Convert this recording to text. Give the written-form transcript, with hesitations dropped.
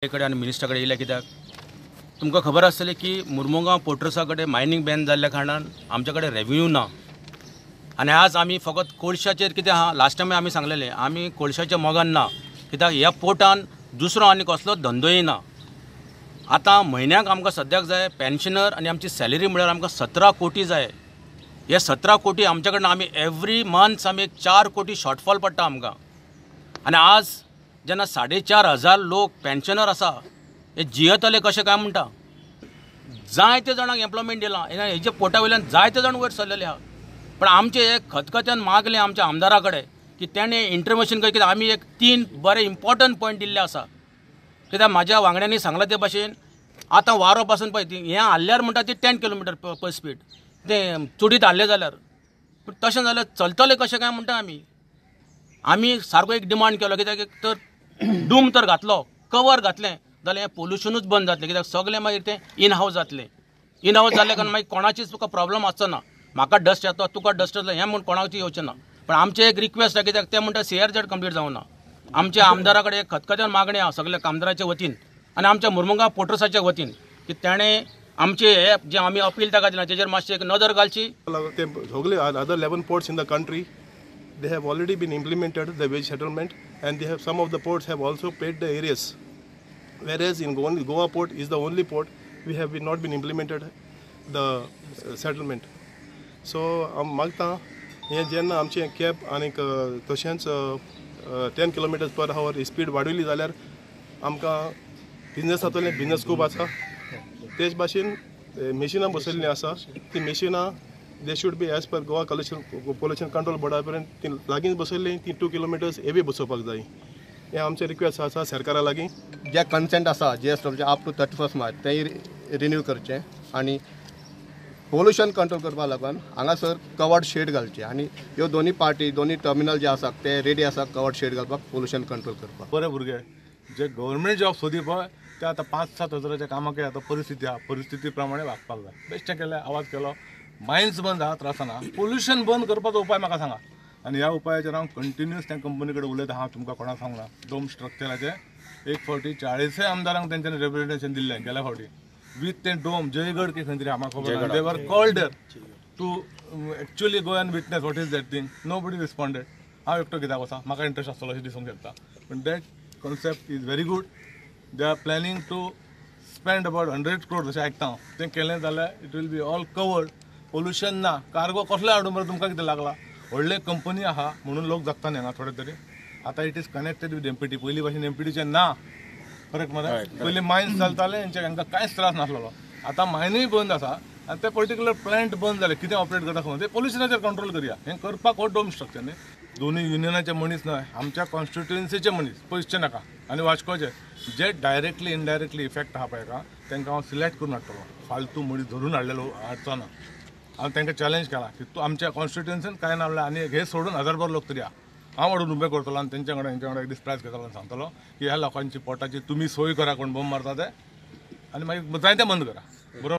कडेन आनी मिनिस्टरा कडेन येयल्या कित्याक तुमकां खबर आसतलें की मुरमुगांव पोर्ट ट्रस्टा कडेन मायनींग बॅन जाल्ल्या कारणान आमच्या कडेन रेवेन्यू ना आनी आज आमी फकत कोळशाचेर कितें आहा, लास्ट टायम आमी सांगलेलें आमी कोळशाच्या मोगान ना, कित्याक ह्या पोर्टान दुसरो आनी कसलो धंदोय ना. आतां म्हयन्याक आमकां सद्याक जाय पेन्शनर आनी आमची सॅलरी म्हळ्यार आमकां 17 कोटी जाय. हे 17 कोटी आमच्या कडन आमी एवरी मंथ आमी 4 कोटी शॉर्टफॉल पडटा आमकां. आनी आज जेन्ना 4,500 लोक पेन्शनर आसा, हे जियेतले कशें काय म्हणटा. जायते जाणांक एम्प्लॉयमेंट दिलां, हेजे पोर्टा वयल्यान जायते जाण वयर सरलेले आहा. पण आमचे हे खतखत्यान मागलें आमच्या आमदारा कडेन की तेणें इंटरवेन्शन कर, कित्याक आमी एक 3 बरे इम्पॉर्टंट पॉयंट दिल्ले आसा. कित्याक म्हाज्या वांगड्यांनी सांगलां ते भाशेन आतां वारो पासून पळय हें हाडल्यार म्हणटा ती 10 किलोमिटर पर स्पीड तें चुडीत हाडलें जाल्यार, पूण तशें जाल्यार चलतलें कशें काय म्हणटा. आमी आमी सारको एक डिमांड केलो, कित्याक तर डूम तर घातलो, कवर घातलें जाल्यार हें पोल्युशनूच बंद जातलें, कित्याक सगळें मागीर तें इन हावस जातलें. इन हावस जाल्ल्या कारणान मागीर कोणाचीच तुका प्रॉब्लम आसचो ना, म्हाका डस्ट येता तुका डस्ट येतलो हें म्हूण कोणाची येवचें ना. पण आमचें एक रिक्वेस्ट आसा, कित्याक ते म्हणटा CRZ complete जावना. आमच्या आमदारा कडेन खतखत्यान मागणी आसा सगळ्या कामदाराच्या वतीन आनी आमच्या मुरमुगांव पोर्ट ट्रस्टाच्या वतीन की ताणें आमचे हे जे आमी अपील ताका दिलां तेजेर मातशें एक नदर घालची. सगळे other 11 ports in the country, they have already been implemented the wage settlement, and they have some of the ports have also paid the arrears, whereas in Goa port is the only port we have been not been implemented the settlement. So हांव मागता हें जेन्ना आमचें cab आनीक तशेंच 10 kilometres पर हावर speed वाडयली जाल्यार आमकां business जातलें, बिजनस खूब आसा. तेच भाशेन मेशिनां बसयल्लीं आसा, ती मेशिनां they should be as per Goa pollution control बोर्डा पर्यंत ती लागींच बसयल्ली, ती 2 किलोमिटर्स हेवी बसोवपाक जाय. हें आमचें रिक्वेस्ट आसा सरकारा लागीं. जे कन्सेंट आसा GSW up to 31 मार्च तेंय रिन्यू करचें आनी पोल्युशन कंट्रोल करपा लागून हांगासर कवर्ड शेड घालचें आनी ह्यो दोनी पार्टी दोनी टर्मिनल जे आसा ते रेडी आसा कवर्ड शेड घालपाक, पोल्युशन कंट्रोल करपाक. बरे भुरगे जे गव्हर्मेंट जॉब सोदी पळय ते आतां 5-7 हजाराच्या कामाक आतां परिस्थिती आहा, परिस्थिती प्रमाणे वागपाक जाय. बेश्टें केलें, आवाज केलो, मायन्स बंद आहा, त्रास ना. पोल्युशन बंद करपाचो उपाय म्हाका सांगा आनी ह्या उपायाचेर हांव कंटिन्युअस त्या कंपनी कडेन उलयता. हांव तुमकां कोणाक सांगना, डोम स्ट्रक्चराचे एक फावटी 40 आमदारांक तेंच्यांनी रेप्रेजेंटेशन दिल्लें गेल्या फावटी वीथ तें डोम जयगड की खंय तरी म्हाका खबर ना. They were called there to actually go and witness what is that thing, nobody responded. हांव एकटो कित्याक वचा, म्हाका इंट्रस्ट आसतलो अशें दिसूंक शकता. पूण that concept is very good. They are planning to spend about 100 crore अशें आयकता हांव. तें केलें जाल्यार it will be all covered, pollution ना. कार्गो कसलो हाडूं मरे तुमकां कितें लागला, व्हडले कंपनी आहा म्हणून लोक जगता न्ही हांगा थोडे तरी. आतां it is connected with MPT, पयलीं भाशेन MPTचें ना, करेक्ट मरे. पयलीं मायन्स चलताले, हेंच्या कांयच त्रास नासलेलो. आतां मायनूय बंद आसा आनी ते पर्टिक्युलर प्लांट बंद जाले, कितें ऑपरेट करता खबर, ते पोल्युशनाचेर कंट्रोल करया. हें करपाक हो डोम स्ट्रक्चर न्ही. दोनूय युनियनाचे मनीस न्हय, आमच्या कॉन्स्टिट्युएन्सीचे मनीस, पयसचे नाका आनी वास्कोचे जे डायरेक्टली इनडायरेक्टली इफेक्ट आहा पळय का तांकां हांव सिलेक्ट करून हाडटलो. फालतू मनीस धरून हाडलेलो हाडचो ना. हांव तांकां चॅलेंज केला की तूं आमच्या कॉन्स्टिट्युएन्सीन कांय ना म्हणल्यार आनी हे सोडून 1000 लोक तरी आहा, हांव हाडून उबे करतलो आनी तेंच्या वांगडा हेंच्या वांगडा एक दीस प्रायज घेतलो आनी सांगतलो की ह्या लोकांची पोटाची तुमी सोय करा, कोण बॉम्ब मारता ते, आनी मागीर जाय तें बंद करा.